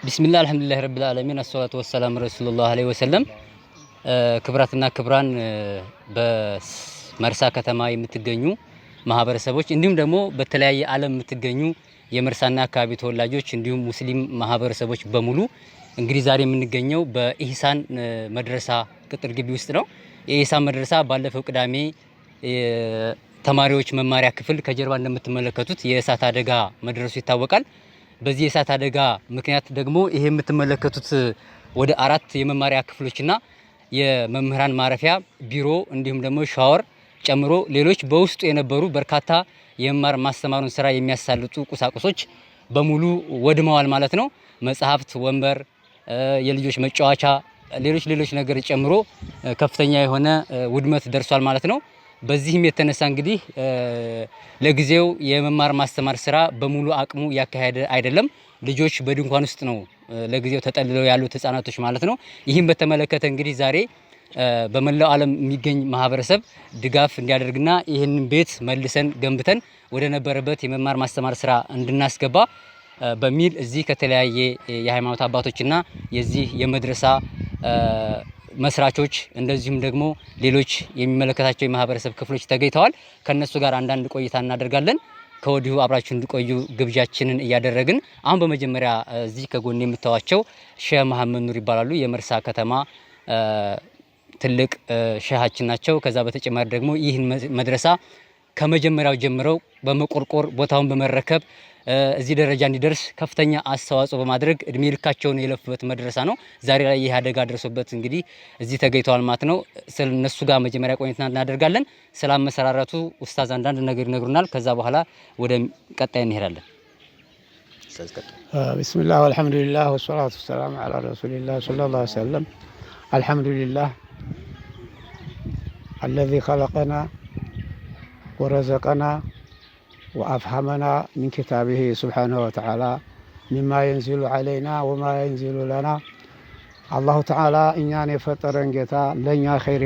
ቢስሚላህ አልሐምዱሊላህ ረቢል ዓለሚን አሰላቱ ወሰላም ረሱሉላህ ዐለይሂ ወሰለም። ክብራትና ክብራን በመርሳ ከተማ የምትገኙ ማህበረሰቦች እንዲሁም ደግሞ በተለያየ ዓለም የምትገኙ የመርሳና አካባቢ ተወላጆች እንዲሁም ሙስሊም ማህበረሰቦች በሙሉ፣ እንግዲህ ዛሬ የምንገኘው በኢህሳን መድረሳ ቅጥር ግቢ ውስጥ ነው። የኢህሳን መድረሳ ባለፈው ቅዳሜ ተማሪዎች መማሪያ ክፍል ከጀርባ እንደምትመለከቱት የእሳት አደጋ መድረሱ ይታወቃል። በዚህ የእሳት አደጋ ምክንያት ደግሞ ይሄ የምትመለከቱት ወደ አራት የመማሪያ ክፍሎችና የመምህራን ማረፊያ ቢሮ እንዲሁም ደግሞ ሻወር ጨምሮ ሌሎች በውስጡ የነበሩ በርካታ የመማር ማስተማሩን ስራ የሚያሳልጡ ቁሳቁሶች በሙሉ ወድመዋል ማለት ነው። መጽሐፍት፣ ወንበር፣ የልጆች መጫወቻ፣ ሌሎች ሌሎች ነገር ጨምሮ ከፍተኛ የሆነ ውድመት ደርሷል ማለት ነው። በዚህም የተነሳ እንግዲህ ለጊዜው የመማር ማስተማር ስራ በሙሉ አቅሙ እያካሄደ አይደለም። ልጆች በድንኳን ውስጥ ነው ለጊዜው ተጠልለው ያሉት ህጻናቶች ማለት ነው። ይህም በተመለከተ እንግዲህ ዛሬ በመላው ዓለም የሚገኝ ማህበረሰብ ድጋፍ እንዲያደርግና ይህንን ቤት መልሰን ገንብተን ወደ ነበረበት የመማር ማስተማር ስራ እንድናስገባ በሚል እዚህ ከተለያየ የሃይማኖት አባቶችና የዚህ የመድረሳ መስራቾች እንደዚሁም ደግሞ ሌሎች የሚመለከታቸው የማህበረሰብ ክፍሎች ተገኝተዋል። ከነሱ ጋር አንዳንድ ቆይታ እናደርጋለን። ከወዲሁ አብራችሁ እንዲቆዩ ግብዣችንን እያደረግን አሁን በመጀመሪያ እዚህ ከጎን የምታዋቸው ሼህ መሐመድ ኑር ይባላሉ። የመርሳ ከተማ ትልቅ ሼሃችን ናቸው። ከዛ በተጨማሪ ደግሞ ይህን መድረሳ ከመጀመሪያው ጀምረው በመቆርቆር ቦታውን በመረከብ እዚህ ደረጃ እንዲደርስ ከፍተኛ አስተዋጽኦ በማድረግ እድሜ ልካቸውን የለፉበት መድረሳ ነው። ዛሬ ላይ ይህ አደጋ ደርሶበት እንግዲህ እዚህ ተገኝተዋል ማለት ነው። ስለ እነሱ ጋር መጀመሪያ ቆይታ እናደርጋለን። ስለ አመሰራረቱ ኡስታዝ አንዳንድ ነገር ይነግሩናል። ከዛ በኋላ ወደ ቀጣይ እንሄዳለን። ቢስሚላህ ወልሐምዱሊላህ ወሰላቱ ወሰላሙ ዐላ ረሱሊላህ ሰለላሁ ዐለይሂ ወሰለም። አልሐምዱሊላህ አለዚ ኸለቀና ወረዘቀና ወአፍሀመና ሚን ኪታቢሂ ሱብሓነሁ ወተዓላ ሚማ የንዚሉ ዐለይና ወማ የንዚሉ ለና። አላሁ ተዓላ እኛን የፈጠረን ጌታ፣ ለእኛ ኸይር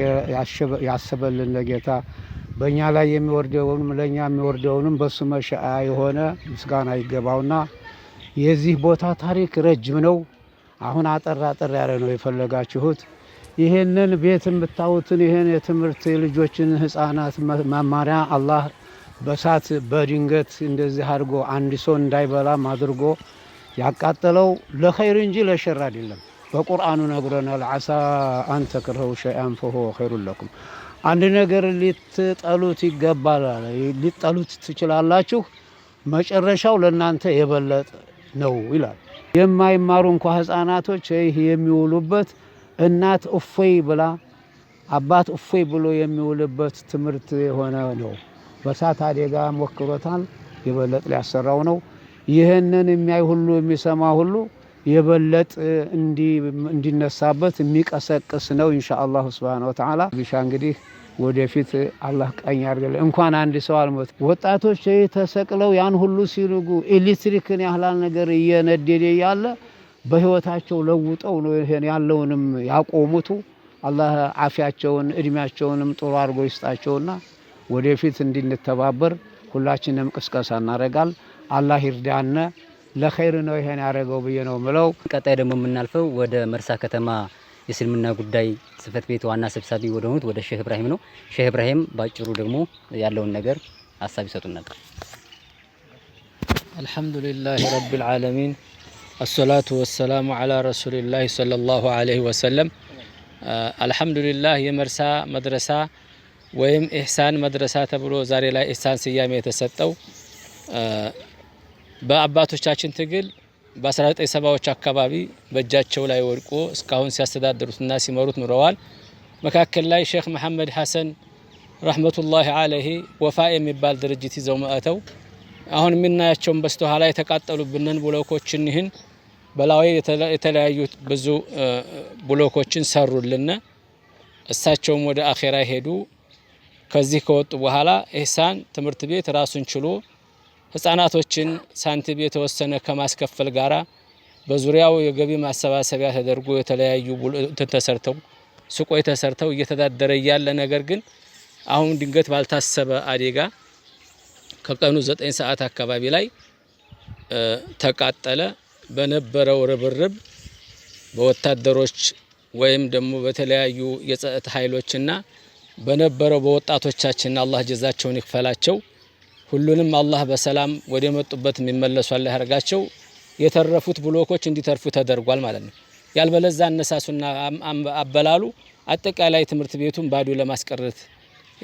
ያሰበልን ጌታ፣ በእኛ ላይ የሚወርደውንም ለእኛ የሚወርደውንም በሱ መሻአ የሆነ ምስጋና ይገባውና የዚህ ቦታ ታሪክ ረጅም ነው። አሁን አጠር አጠር ያለ ነው የፈለጋችሁት። ይሄንን ቤት የምታዩትን ይሄን የትምህርት የልጆችን ህፃናት መማሪያ አላህ በሳት በድንገት እንደዚህ አድርጎ አንድ ሰው እንዳይበላም አድርጎ ያቃጠለው ለኸይር እንጂ ለሸር አይደለም። በቁርአኑ ነግሮናል። عسى أن تكرهوا شيئا فهو خير لكم። አንድ ነገር ሊትጠሉት ይገባል፣ ሊጠሉት ትችላላችሁ፣ መጨረሻው ለእናንተ የበለጠ ነው ይላል። የማይማሩ እንኳ ህፃናቶች ይህ የሚውሉበት፣ እናት እፎይ ብላ አባት እፎይ ብሎ የሚውልበት ትምህርት የሆነ ነው። በሳት አደጋ ሞክሮታል። የበለጠ ሊያሰራው ነው። ይህንን የሚያይ ሁሉ፣ የሚሰማ ሁሉ የበለጠ እንዲነሳበት የሚቀሰቅስ ነው። ኢንሻ አላሁ ስብሃነ ወተዓላ ቢሻ እንግዲህ ወደፊት አላህ ቀኝ ያድርግልን። እንኳን አንድ ሰው አልሞት፣ ወጣቶች ተሰቅለው ያን ሁሉ ሲልጉ ኤሌክትሪክን ያህላል ነገር እየነደደ እያለ በህይወታቸው ለውጠው ነው ይሄን ያለውንም ያቆሙቱ። አላህ አፊያቸውን እድሜያቸውንም ጥሩ አድርጎ ይስጣቸውና ወደፊት እንድንተባበር ሁላችንም ቅስቀሳ እናደርጋል። አላህ ይርዳነ። ለኸይር ነው ይሄን ያደረገው ብዬ ነው ምለው። ቀጣይ ደግሞ የምናልፈው ወደ መርሳ ከተማ የእስልምና ጉዳይ ጽህፈት ቤት ዋና ሰብሳቢ ወደ ሆኑት ወደ ሼህ ኢብራሂም ነው። ሼህ ኢብራሂም ባጭሩ ደግሞ ያለውን ነገር ሀሳብ ይሰጡናል። الحمد لله رب العالمين الصلاة والسلام على رسول الله صلى الله عليه وسلم። አልሐምዱሊላህ፣ የመርሳ መድረሳ ወይም ኢህሳን መድረሳ ተብሎ ዛሬ ላይ ኢህሳን ስያሜ የተሰጠው በአባቶቻችን ትግል በ1970ዎች አካባቢ በእጃቸው ላይ ወድቆ እስካሁን ሲያስተዳድሩትና ሲመሩት ኑረዋል። መካከል ላይ ሼክ መሐመድ ሐሰን ረህመቱላሂ አለይሂ ወፋ የሚባል ድርጅት ይዘው መጥተው አሁን የምናያቸውን በስተኋላ የተቃጠሉብንን ብሎኮችን ይህን በላዊ የተለያዩ ብዙ ብሎኮችን ሰሩልን። እሳቸውም ወደ አኼራ ሄዱ። ከዚህ ከወጡ በኋላ ኢህሳን ትምህርት ቤት ራሱን ችሎ ህጻናቶችን ሳንቲም የተወሰነ ከማስከፈል ጋራ በዙሪያው የገቢ ማሰባሰቢያ ተደርጎ የተለያዩ እንትን ተሰርተው፣ ሱቆች ተሰርተው እየተዳደረ እያለ ነገር ግን አሁን ድንገት ባልታሰበ አደጋ ከቀኑ 9 ሰዓት አካባቢ ላይ ተቃጠለ። በነበረው ርብርብ በወታደሮች ወይም ደግሞ በተለያዩ የጸጥታ ኃይሎችና በነበረው በወጣቶቻችን አላህ ጀዛቸውን ይክፈላቸው። ሁሉንም አላህ በሰላም ወደ መጡበት የሚመለሱ አላህ ያርጋቸው። የተረፉት ብሎኮች እንዲተርፉ ተደርጓል ማለት ነው። ያልበለዛ አነሳሱና አበላሉ አጠቃላይ ትምህርት ቤቱን ባዶ ለማስቀረት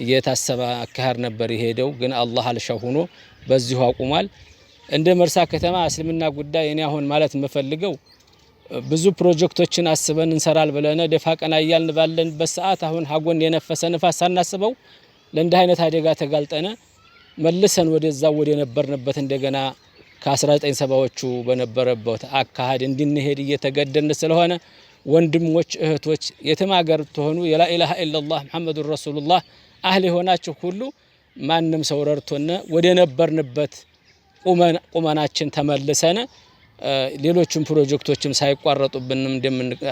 የታሰበ አካሄድ ነበር የሄደው። ግን አላህ አልሻው ሆኖ በዚሁ አቁሟል። እንደ መርሳ ከተማ እስልምና ጉዳይ እኔ አሁን ማለት የምፈልገው ብዙ ፕሮጀክቶችን አስበን እንሰራል ብለን ደፋ ቀና እያልን ባለንበት ሰዓት አሁን ሀጎን የነፈሰ ንፋስ ሳናስበው ለእንዲህ አይነት አደጋ ተጋልጠነ መልሰን ወደዛው ወደ ነበርንበት እንደገና ከ1970ዎቹ በነበረበት አካሄድ እንድንሄድ እየተገደድን ስለሆነ ወንድሞች እህቶች፣ የትም አገር ትሆኑ የ لا إله إلا الله محمد رسول الله አህል የሆናችሁ ሁሉ ማንም ሰው ረድቶን ወደ ነበርንበት ቁመናችን ተመልሰን ሌሎችም ፕሮጀክቶችም ሳይቋረጡብንም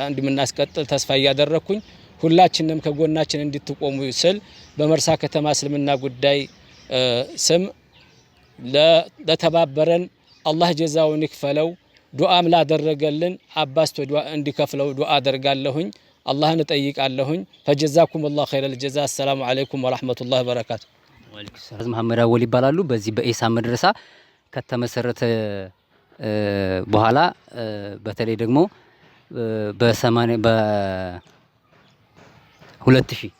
እንደምናስቀጥል ተስፋ እያደረግኩኝ ሁላችንም ከጎናችን እንድትቆሙ ስል በመርሳ ከተማ እስልምና ጉዳይ ስም ለተባበረን አላህ ጀዛውን ይክፈለው። ዱዓም ላደረገልን አባስቶ ዱዓ እንዲከፍለው ዱዓ አደርጋለሁኝ። አላህን እጠይቃለሁኝ። فجزاكم الله خير الجزاء። السلام عليكم ورحمة الله وبركاته። መሐመድ አወል ይባላሉ። በዚህ በኢሳ መድረሳ ከተመሰረተ በኋላ በተለይ ደግሞ በ2000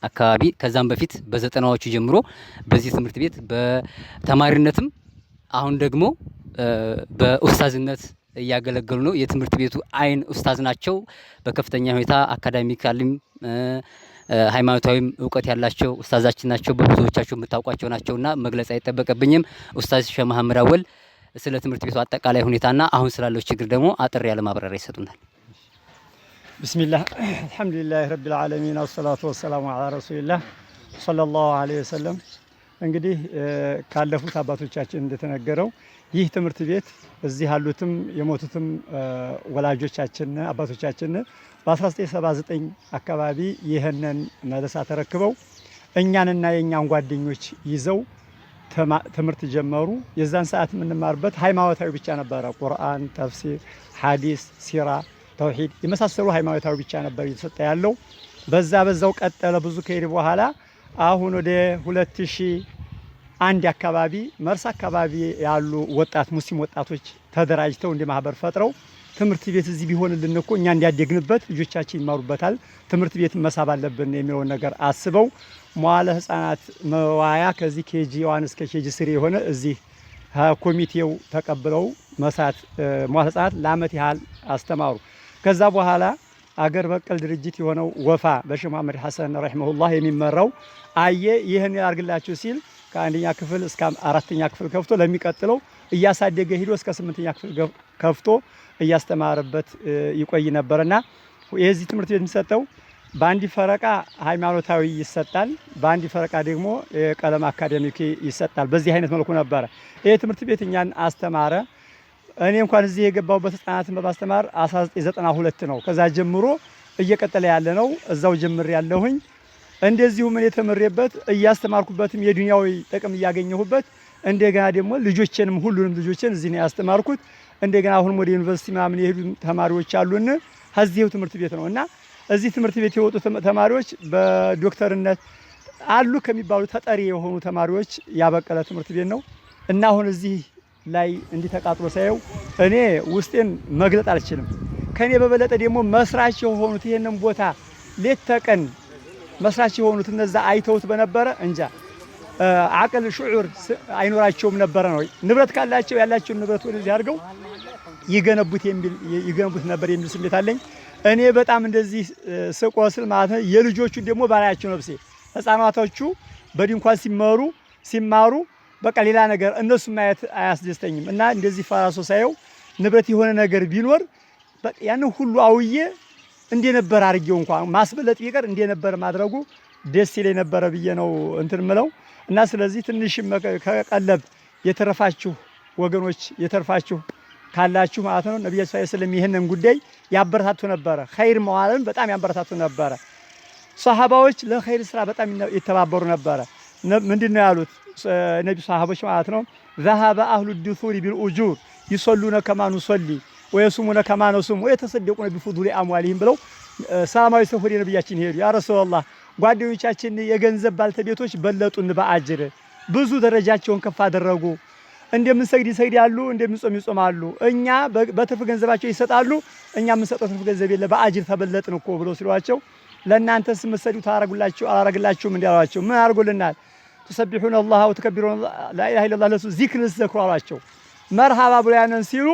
አካባቢ ከዛም በፊት በዘጠናዎቹ ጀምሮ በዚህ ትምህርት ቤት በተማሪነትም አሁን ደግሞ በኡስታዝነት እያገለገሉ ነው። የትምህርት ቤቱ አይን ኡስታዝ ናቸው። በከፍተኛ ሁኔታ አካዳሚካሊም ሃይማኖታዊም እውቀት ያላቸው ኡስታዛችን ናቸው። በብዙዎቻቸው የምታውቋቸው ናቸውና መግለጽ አይጠበቅብኝም። ኡስታዝ ሸህ መሐመድ አወል ስለ ትምህርት ቤቱ አጠቃላይ ሁኔታና አሁን ስላለው ችግር ደግሞ አጠር ያለ ማብራሪያ ይሰጡናል። بسم الله الحمد لله رب العالمين والصلاة والسلام على رسول الله صلى الله عليه وسلم። እንግዲህ ካለፉት አባቶቻችን እንደተነገረው ይህ ትምህርት ቤት እዚህ ያሉትም የሞቱትም ወላጆቻችን አባቶቻችን በ1979 አካባቢ ይህንን መድረሳ ተረክበው እኛንና የእኛን ጓደኞች ይዘው ትምህርት ጀመሩ። የዛን ሰዓት የምንማርበት ሃይማኖታዊ ብቻ ነበረ። ቁርአን፣ ተፍሲር፣ ሐዲስ፣ ሲራ፣ ተውሂድ የመሳሰሉ ሃይማኖታዊ ብቻ ነበር እየተሰጠ ያለው። በዛው ቀጠለ። ብዙ ከሄደ በኋላ አሁን ወደ 2001 አካባቢ መርሳ አካባቢ ያሉ ወጣት ሙስሊም ወጣቶች ተደራጅተው እንደ ማህበር ፈጥረው ትምህርት ቤት እዚህ ቢሆንልን እኮ እኛ እንዲያደግንበት ልጆቻችን ይማሩበታል፣ ትምህርት ቤት መሳብ አለብን የሚለውን ነገር አስበው መዋለ ሕፃናት መዋያ ከዚህ KG 1 እስከ KG 3 የሆነ እዚህ ኮሚቴው ተቀብለው መስራት መዋለ ሕፃናት ለአመት ያህል አስተማሩ። ከዛ በኋላ አገር በቀል ድርጅት የሆነው ወፋ በሼህ መሐመድ ሐሰን رحمه الله የሚመራው አየ ይህን ያርግላችሁ ሲል ከአንደኛ ክፍል እስከ አራተኛ ክፍል ከፍቶ ለሚቀጥለው እያሳደገ ሂዶ እስከ ስምንተኛ ክፍል ከፍቶ እያስተማረበት ይቆይ ነበርና የዚህ ትምህርት ቤት የሚሰጠው በአንድ ፈረቃ ሃይማኖታዊ ይሰጣል፣ በአንድ ፈረቃ ደግሞ የቀለም አካዳሚክ ይሰጣል። በዚህ አይነት መልኩ ነበረ ይህ ትምህርት ቤት እኛን አስተማረ። እኔ እንኳን እዚህ የገባሁበት ህጻናትን በማስተማር 1992 ነው። ከዛ ጀምሮ እየቀጠለ ያለ ነው። እዛው ጀምር ያለሁኝ እንደዚሁም እኔ ተምሬበት እያስተማርኩበትም የዱንያዊ ጥቅም እያገኘሁበት እንደገና ደግሞ ልጆቼንም ሁሉንም ልጆቼን እዚህ ነው ያስተማርኩት። እንደገና አሁንም ወደ ዩኒቨርሲቲ ምናምን የሄዱ ተማሪዎች አሉን ከዚሁ ትምህርት ቤት ነው እና እዚህ ትምህርት ቤት የወጡ ተማሪዎች በዶክተርነት አሉ ከሚባሉ ተጠሪ የሆኑ ተማሪዎች ያበቀለ ትምህርት ቤት ነው እና አሁን እዚህ ላይ እንዲህ ተቃጥሎ ሳየው እኔ ውስጤን መግለጥ አልችልም። ከኔ በበለጠ ደግሞ መስራች የሆኑት ይሄንን ቦታ ሌት ተቀን መስራች የሆኑት እነዛ አይተውት በነበረ እንጃ عقل شعور አይኖራቸውም ነበረ ነው። ንብረት ካላቸው ያላቸውን ንብረት ወደዚህ አድርገው ይገነቡት የሚል ይገነቡት ነበር የሚል ስሜት አለኝ። እኔ በጣም እንደዚህ ስቆስል ማለት ነው። የልጆቹን ደግሞ ባላያቸው ነፍሴ ህፃናቶቹ በድንኳን ሲማሩ በቃ ሌላ ነገር እነሱ ማየት አያስደስተኝም። እና እንደዚህ ፈራሶ ሳየው ንብረት የሆነ ነገር ቢኖር ያንን ሁሉ አውዬ እንደነበር አድርጌው እንኳን ማስበለጥ ቢቀር እንደነበር ማድረጉ ደስ ይለኝ ነበረ ብዬ ነው እንትን ምለው እና ስለዚህ ትንሽ ከቀለብ የተረፋችሁ ወገኖች የተረፋችሁ ካላችሁ ማለት ነው ነብዩ صلى الله عليه وسلم ይህንን ጉዳይ ያበረታቱ ነበረ። ኸይር መዋልን በጣም ያበረታቱ ነበረ። ሰሃባዎች ለኸይር ስራ በጣም ይተባበሩ ነበረ። ምንድን ነው ያሉት ነቢ ሰሃቦች ማለት ነው? ذهب أهل الدثور بالأجور يصلون كما نصلي ويصومون كما نصوم ويتصدقون بفضول أموالهم ብለው ሰላማዊ ሰልፍ ወደ ነቢያችን ሄዱ። يا رسول الله፣ ጓደኞቻችን የገንዘብ ባልተቤቶች በለጡን፣ በአጅር ብዙ ደረጃቸውን ከፍ አደረጉ። እንደምንሰግድ ይሰግዳሉ፣ እንደምንጾም ይጾማሉ። እኛ በትርፍ ገንዘባቸው ይሰጣሉ፣ እኛ የምንሰጠው ትርፍ ገንዘብ የለ፣ በአጅር ተበለጥን እኮ ብሎ ሲሏቸው ለእናንተስ የምትሰግዱ ታረጉላችሁ አላረግላችሁም? እንዲህ ምን አድርጎልናል? تسبحون الله وتكبرون لا إله إلا الله ለሱ ዚክር ልትዘክሩ አሏቸው። መርሃባ ብሎ ያንን ሲሉ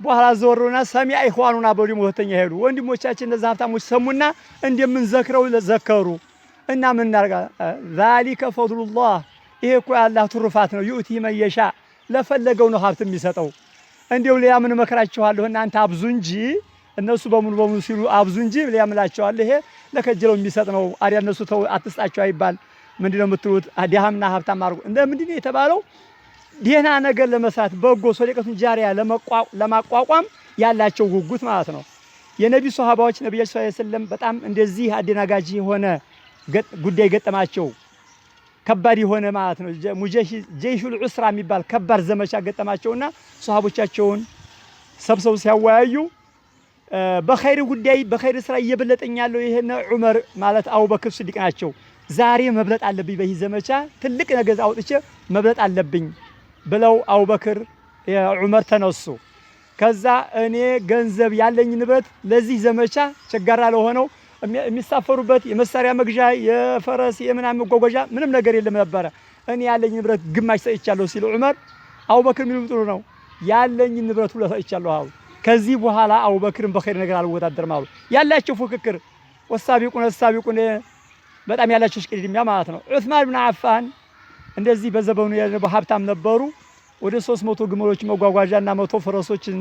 በኋላ ዘወሩና سمع إخواننا ብሎ ደግሞ ሁለተኛ ሄዱ። ወንድሞቻችን እነዛ ሀብታሞች ሰሙና እንደምንዘክረው ዘከሩ እና ምን እናርጋ? ذلك فضل الله፣ ይሄ እኮ የአላህ ትሩፋት ነው። يؤتيه من يشاء፣ ለፈለገው ነው ሀብት የሚሰጠው። እንዲው ሌላ ምን እመክራችኋለሁ? እናንተ አብዙ እንጂ፣ እነሱ በሙሉ በሙሉ ሲሉ አብዙ እንጂ ሌላ ምላቸዋለሁ። ይሄ ለከጀለው የሚሰጥ ነው። አዲያ እነሱ ተው አትስጣቸው አይባል። ምንድነው የምትሉት? ድሃምና ሀብታም አድርጎ እንደ ምንድነው የተባለው? ደህና ነገር ለመስራት በጎ صدقة جارية ለማቋቋም ያላቸው ጉጉት ማለት ነው። የነቢ ሶሃባዎች ነቢያችን صلى الله عليه وسلم በጣም እንደዚህ አደናጋጅ የሆነ ጉዳይ ገጠማቸው። ከባድ የሆነ ማለት ነው። جيش العسرة የሚባል ከባድ ዘመቻ ገጠማቸውና ሶሃቦቻቸውን ሰብሰው ሲያወያዩ በኸይር ጉዳይ በኸይር ስራ እየበለጠኝ ያለው ይሄን ዑመር ማለት አቡበክር ስዲቅ ናቸው። ዛሬ መብለጥ አለብኝ፣ በዚህ ዘመቻ ትልቅ ነገር አውጥቼ መብለጥ አለብኝ ብለው አቡበክር ዑመር ተነሱ። ከዛ እኔ ገንዘብ ያለኝ ንብረት ለዚህ ዘመቻ ቸጋራ ለሆነው የሚሳፈሩበት የመሳሪያ መግዣ የፈረስ የምናምን መጓጓዣ ምንም ነገር የለም ነበረ። እኔ ያለኝ ንብረት ግማሽ ሰጥቻለሁ ሲል ዑመር፣ አቡበክር የሚሉ ጥሩ ነው፣ ያለኝ ንብረት ሁሉ ሰጥቻለሁ አሉ። ከዚህ በኋላ አቡበክርን በኸይር ነገር አልወዳደርም አሉ። ያላቸው ፉክክር والسابقون السابقون በጣም ያላቸው ሽቅድድሚያ ማለት ነው። ዑስማን ብን አፋን እንደዚህ በዘመኑ የነበሩ ሀብታም ነበሩ። ወደ 300 ግመሎች መጓጓዣና 100 ፈረሶችን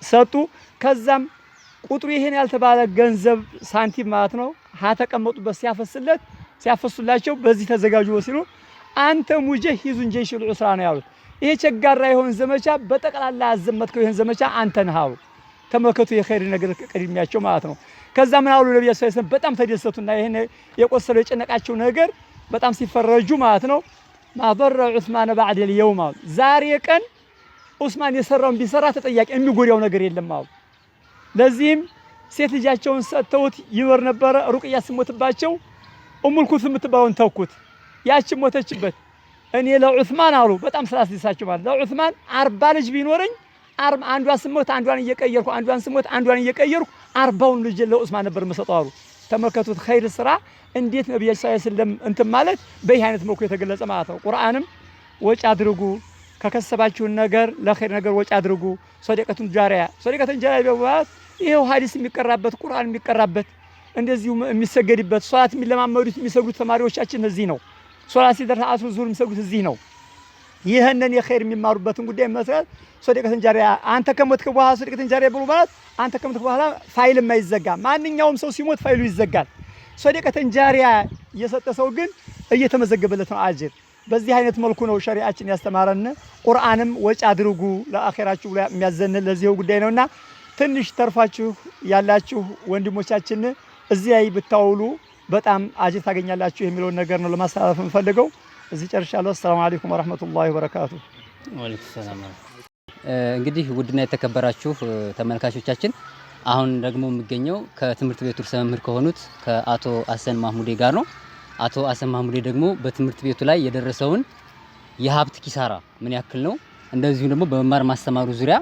ሰጡ። ከዛም ቁጥሩ ይሄን ያልተባለ ገንዘብ ሳንቲም ማለት ነው ተቀመጡበት ሲያፈሱላቸው በዚህ ተዘጋጁ ሲሉ አንተ مجهز جيش العسرة ነው ያሉት። ይሄ ቸጋራ የሆን ዘመቻ በጠቅላላ አዘመትከው፣ ይሄን ዘመቻ አንተ ነህ አሉ። ተመልከቱ የኸይር ነገር ቅድሚያቸው ማለት ነው። ከዛ ምን አሉ ነብዩ صلى الله عليه በጣም ተደሰቱና ይሄን የቆሰለው የጨነቃቸው ነገር በጣም ሲፈረጁ ማለት ነው። ما ضر عثمان بعد اليوم አሉ። ዛሬ ቀን ዑስማን የሰራውን ቢሰራ ተጠያቂ የሚጎዳው ነገር የለም አሉ። ለዚህም ሴት ልጃቸውን ሰጥተውት ይኖር ነበረ። ሩቅያ ስሞትባቸው ኡሙል ኩልሱም የምትባለውን ተኩት። ያችን ሞተችበት። እኔ ለዑስማን አሉ በጣም ስላስደሳቸው ማለት ለዑስማን 40 ልጅ ቢኖረኝ አንዷን ስሞት አንዷን እየቀየርኩ አንዷን ስሞት አንዷን እየቀየርኩ 40ውን ልጅ ለዑስማን ነበር የምሰጠው አሉ። ተመልከቱት ኸይር ስራ እንዴት ነብያችን صلى الله عليه وسلم እንትን ማለት በይህ አይነት መልኩ የተገለጸ ማለት ነው። ቁርአንም ወጪ አድርጉ፣ ከከሰባችሁን ነገር ለኸይር ነገር ወጪ አድርጉ። صدقة جارية صدقة جارية ማለት ይሄው ሐዲስ የሚቀራበት ቁርአን የሚቀራበት እንደዚሁ የሚሰገድበት ሶላት የሚለማመዱት የሚሰግዱት ተማሪዎቻችን እዚህ ነው። ሶላት ሲደርስ አስሩ ዙር የሚሰግዱት እዚህ ነው። ይህንን የኸይር የሚማሩበትን ጉዳይ መስራት صدقة جارية አንተ ከሞትክ በኋላ صدقة جارية ብሎ ማለት አንተ ከሞትክ በኋላ ፋይል የማይዘጋ፣ ማንኛውም ሰው ሲሞት ፋይሉ ይዘጋል። صدقة جارية የሰጠ ሰው ግን እየተመዘገበለት ነው አጅር። በዚህ አይነት መልኩ ነው ሸሪዓችን ያስተማረን። ቁርአንም ወጪ አድርጉ ለአኼራችሁ ብሎ የሚያዘን ለዚሁ ጉዳይ ነውና ትንሽ ተርፋችሁ ያላችሁ ወንድሞቻችን እዚህ ላይ ብታውሉ በጣም አጅር ታገኛላችሁ የሚለውን ነገር ነው ለማስተላለፍ የምፈልገው። እዚህ ጨርሻለሁ። السلام عليكم ورحمة الله وبركاته። وعليكم السلام። እንግዲህ ውድና የተከበራችሁ ተመልካቾቻችን አሁን ደግሞ የሚገኘው ከትምህርት ቤቱ ርዕሰ መምህር ከሆኑት ከአቶ አሰን ማህሙዴ ጋር ነው። አቶ አሰን ማህሙዴ ደግሞ በትምህርት ቤቱ ላይ የደረሰውን የሀብት ኪሳራ ምን ያክል ነው፣ እንደዚሁም ደግሞ በመማር ማስተማሩ ዙሪያ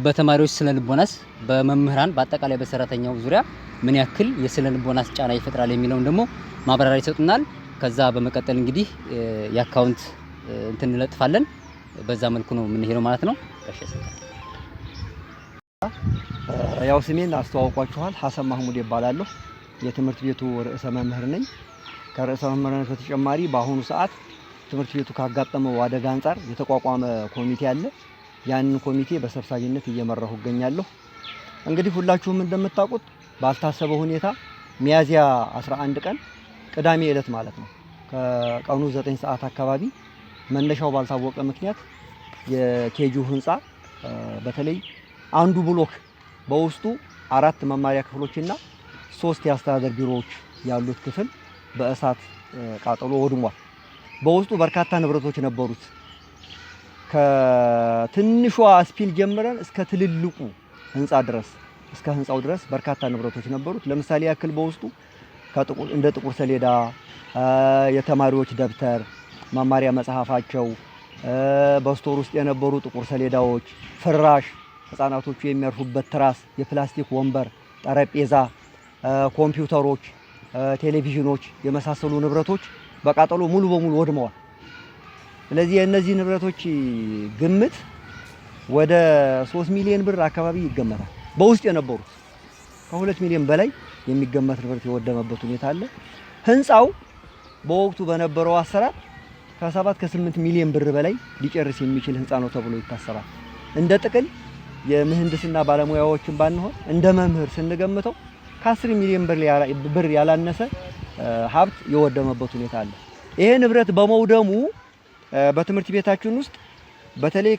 በተማሪዎች ስነ ልቦናስ፣ በመምህራን በአጠቃላይ በሰራተኛው ዙሪያ ምን ያክል የስነ ልቦናስ ጫና ይፈጥራል የሚለውን ደግሞ ማብራሪያ ይሰጡናል። ከዛ በመቀጠል እንግዲህ የ account እንትን እንለጥፋለን። በዛ መልኩ ነው የምንሄደው ማለት ነው። ያው ስሜን አስተዋውቋችኋል። ሀሰን ማህሙድ ይባላለሁ። የትምህርት ቤቱ ርዕሰ መምህር ነኝ። ከርዕሰ መምህርነት በተጨማሪ በአሁኑ ሰዓት ትምህርት ቤቱ ካጋጠመው አደጋ አንጻር የተቋቋመ ኮሚቴ አለ። ያንን ኮሚቴ በሰብሳቢነት እየመራሁ እገኛለሁ። እንግዲህ ሁላችሁም እንደምታውቁት ባልታሰበ ሁኔታ ሚያዝያ 11 ቀን ቅዳሜ ዕለት ማለት ነው ከቀኑ 9 ሰዓት አካባቢ መነሻው ባልታወቀ ምክንያት የ KG ው ህንፃ በተለይ አንዱ ብሎክ በውስጡ አራት መማሪያ ክፍሎችና ሶስት የአስተዳደር ቢሮዎች ያሉት ክፍል በእሳት ቃጠሎ ወድሟል። በውስጡ በርካታ ንብረቶች ነበሩት። ከትንሿ ስፒል ጀምረን እስከ ትልልቁ ህንፃ ድረስ፣ እስከ ህንፃው ድረስ በርካታ ንብረቶች ነበሩት። ለምሳሌ ያክል በውስጡ እንደ ጥቁር ሰሌዳ፣ የተማሪዎች ደብተር፣ መማሪያ መጽሐፋቸው፣ በ store ውስጥ የነበሩ ጥቁር ሰሌዳዎች፣ ፍራሽ፣ ህፃናቶቹ የሚያርፉበት ትራስ፣ የፕላስቲክ ወንበር፣ ጠረጴዛ፣ ኮምፒውተሮች፣ ቴሌቪዥኖች የመሳሰሉ ንብረቶች በቃጠሎ ሙሉ በሙሉ ወድመዋል። ስለዚህ የእነዚህ ንብረቶች ግምት ወደ 3 ሚሊዮን ብር አካባቢ ይገመታል። በውስጥ የነበሩት ከ2 ሚሊዮን በላይ የሚገመት ንብረት የወደመበት ሁኔታ አለ። ህንፃው በወቅቱ በነበረው አሰራር ከ7 ከ8 ሚሊዮን ብር በላይ ሊጨርስ የሚችል ህንፃ ነው ተብሎ ይታሰባል። እንደ ጥቅል የምህንድስና ባለሙያዎችን ባንሆን እንደ መምህር ስንገምተው ከ10 ሚሊዮን ብር ያላነሰ ሀብት የወደመበት ሁኔታ አለ። ይሄ ንብረት በመውደሙ በትምህርት ቤታችን ውስጥ በተለይ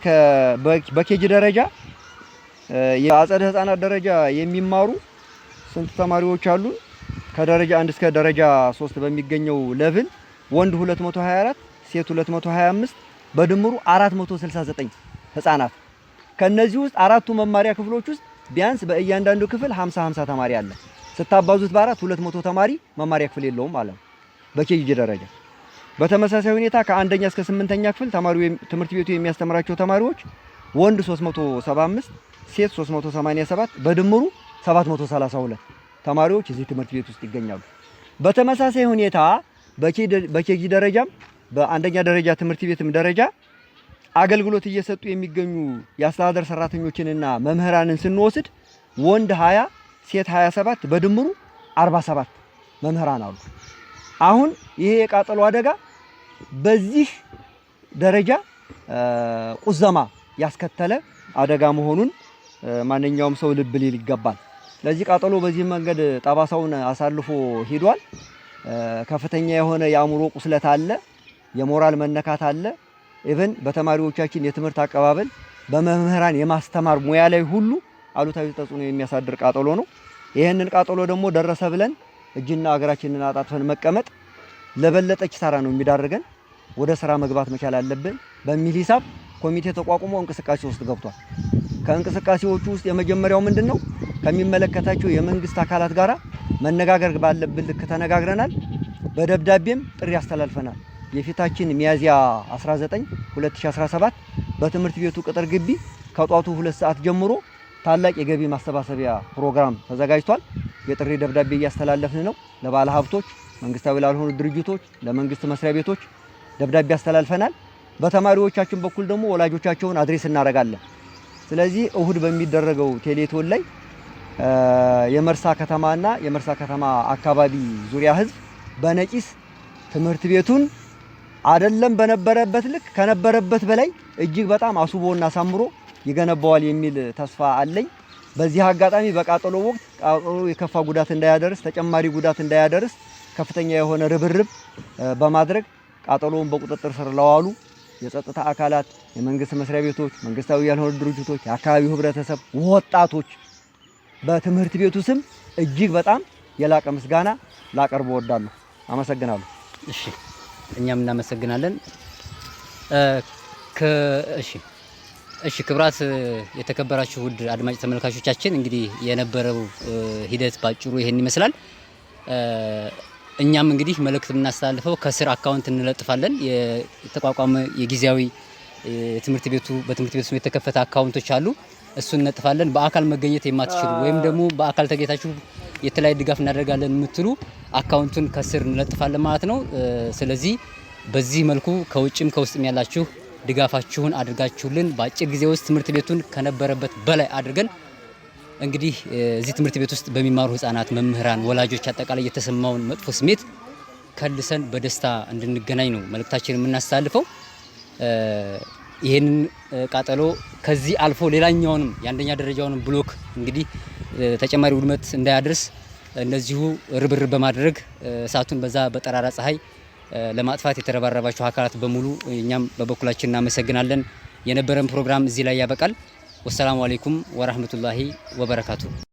በ KG ደረጃ፣ የአጸደ ህፃናት ደረጃ የሚማሩ ስንት ተማሪዎች አሉ? ከደረጃ 1 እስከ ደረጃ 3 በሚገኘው level ወንድ 224፣ ሴት 225፣ በድምሩ 469 ህፃናት። ከነዚህ ውስጥ አራቱ መማሪያ ክፍሎች ውስጥ ቢያንስ በእያንዳንዱ ክፍል 50 50 ተማሪ አለ። ስታባዙት በአራት 200 ተማሪ መማሪያ ክፍል የለውም ማለት ነው በ KG ደረጃ። በተመሳሳይ ሁኔታ ከአንደኛ እስከ ስምንተኛ ክፍል ተማሪው ትምህርት ቤቱ የሚያስተምራቸው ተማሪዎች ወንድ 375፣ ሴት 387፣ በድምሩ 732 ተማሪዎች እዚህ ትምህርት ቤት ውስጥ ይገኛሉ። በተመሳሳይ ሁኔታ በ KG ደረጃም በአንደኛ ደረጃ ትምህርት ቤትም ደረጃ አገልግሎት እየሰጡ የሚገኙ የአስተዳደር ሰራተኞችንና መምህራንን ስንወስድ ወንድ 20፣ ሴት 27፣ በድምሩ 47 መምህራን አሉ። አሁን ይሄ የቃጠሎ አደጋ በዚህ ደረጃ ቁዘማ ያስከተለ አደጋ መሆኑን ማንኛውም ሰው ልብ ሊል ይገባል። ስለዚህ ቃጠሎ በዚህ መንገድ ጠባሳውን አሳልፎ ሂዷል። ከፍተኛ የሆነ የአእምሮ ቁስለት አለ፣ የሞራል መነካት አለ። Even በተማሪዎቻችን የትምህርት አቀባበል፣ በመምህራን የማስተማር ሙያ ላይ ሁሉ አሉታዊ ተጽዕኖ የሚያሳድር ቃጠሎ ነው። ይህንን ቃጠሎ ደግሞ ደረሰ ብለን እጅና እግራችንን አጣጥፈን መቀመጥ ለበለጠ ኪሳራ ነው የሚዳርገን። ወደ ስራ መግባት መቻል አለብን በሚል ሂሳብ ኮሚቴ ተቋቁሞ እንቅስቃሴ ውስጥ ገብቷል። ከእንቅስቃሴዎቹ ውስጥ የመጀመሪያው ምንድን ነው? ከሚመለከታቸው የመንግስት አካላት ጋራ መነጋገር ባለብን ልክ ተነጋግረናል። በደብዳቤም ጥሪ አስተላልፈናል። የፊታችን ሚያዝያ 19 2017 በትምህርት ቤቱ ቅጥር ግቢ ከጧቱ 2 ሰዓት ጀምሮ ታላቅ የገቢ ማሰባሰቢያ ፕሮግራም ተዘጋጅቷል። የጥሪ ደብዳቤ እያስተላለፍን ነው። ለባለ ሀብቶች፣ መንግስታዊ ላልሆኑ ድርጅቶች፣ ለመንግስት መስሪያ ቤቶች ደብዳቤ አስተላልፈናል። በተማሪዎቻችን በኩል ደግሞ ወላጆቻቸውን address እናደርጋለን። ስለዚህ እሁድ በሚደረገው ቴሌቶን ላይ የመርሳ ከተማና የመርሳ ከተማ አካባቢ ዙሪያ ህዝብ በነቂስ ትምህርት ቤቱን አይደለም በነበረበት ልክ ከነበረበት በላይ እጅግ በጣም አስውቦና አሳምሮ ይገነባዋል የሚል ተስፋ አለኝ። በዚህ አጋጣሚ በቃጠሎ ወቅት ቃጠሎ የከፋ ጉዳት እንዳያደርስ፣ ተጨማሪ ጉዳት እንዳያደርስ ከፍተኛ የሆነ ርብርብ በማድረግ ቃጠሎውን በቁጥጥር ስር ለዋሉ የጸጥታ አካላት፣ የመንግስት መስሪያ ቤቶች፣ መንግስታዊ ያልሆኑ ድርጅቶች፣ የአካባቢው ህብረተሰብ፣ ወጣቶች በትምህርት ቤቱ ስም እጅግ በጣም የላቀ ምስጋና ላቀርብ እወዳለሁ። አመሰግናለሁ። እሺ፣ እኛም እናመሰግናለን። እሺ፣ ክብራት የተከበራችሁ ውድ አድማጭ ተመልካቾቻችን፣ እንግዲህ የነበረው ሂደት ባጭሩ ይሄን ይመስላል። እኛም እንግዲህ መልእክት የምናስተላልፈው ከስር account እንለጥፋለን። የተቋቋመ የጊዜያዊ ትምህርት ቤቱ በትምህርት ቤቱ ስም የተከፈተ account ኦች አሉ። እሱን እንለጥፋለን። በአካል መገኘት የማትችሉ ወይም ደግሞ በአካል ተገኝታችሁ የተለያየ ድጋፍ እናደርጋለን የምትሉ account ኡን ከስር እንለጥፋለን ማለት ነው። ስለዚህ በዚህ መልኩ ከውጭም ከውስጥም ያላችሁ ድጋፋችሁን አድርጋችሁልን በአጭር ጊዜ ውስጥ ትምህርት ቤቱን ከነበረበት በላይ አድርገን እንግዲህ እዚህ ትምህርት ቤት ውስጥ በሚማሩ ህጻናት፣ መምህራን፣ ወላጆች አጠቃላይ የተሰማውን መጥፎ ስሜት ከልሰን በደስታ እንድንገናኝ ነው መልእክታችንን የምናስተላልፈው። ይህንን ቃጠሎ ከዚህ አልፎ ሌላኛውንም የአንደኛ ደረጃውንም block እንግዲህ ተጨማሪ ውድመት እንዳያደርስ እንደዚሁ ርብርብ በማድረግ እሳቱን በዛ በጠራራ ፀሐይ ለማጥፋት የተረባረባችሁ አካላት በሙሉ እኛም በበኩላችን እናመሰግናለን። የነበረን ፕሮግራም እዚህ ላይ ያበቃል። والسلام عليكم ورحمة الله وبركاته።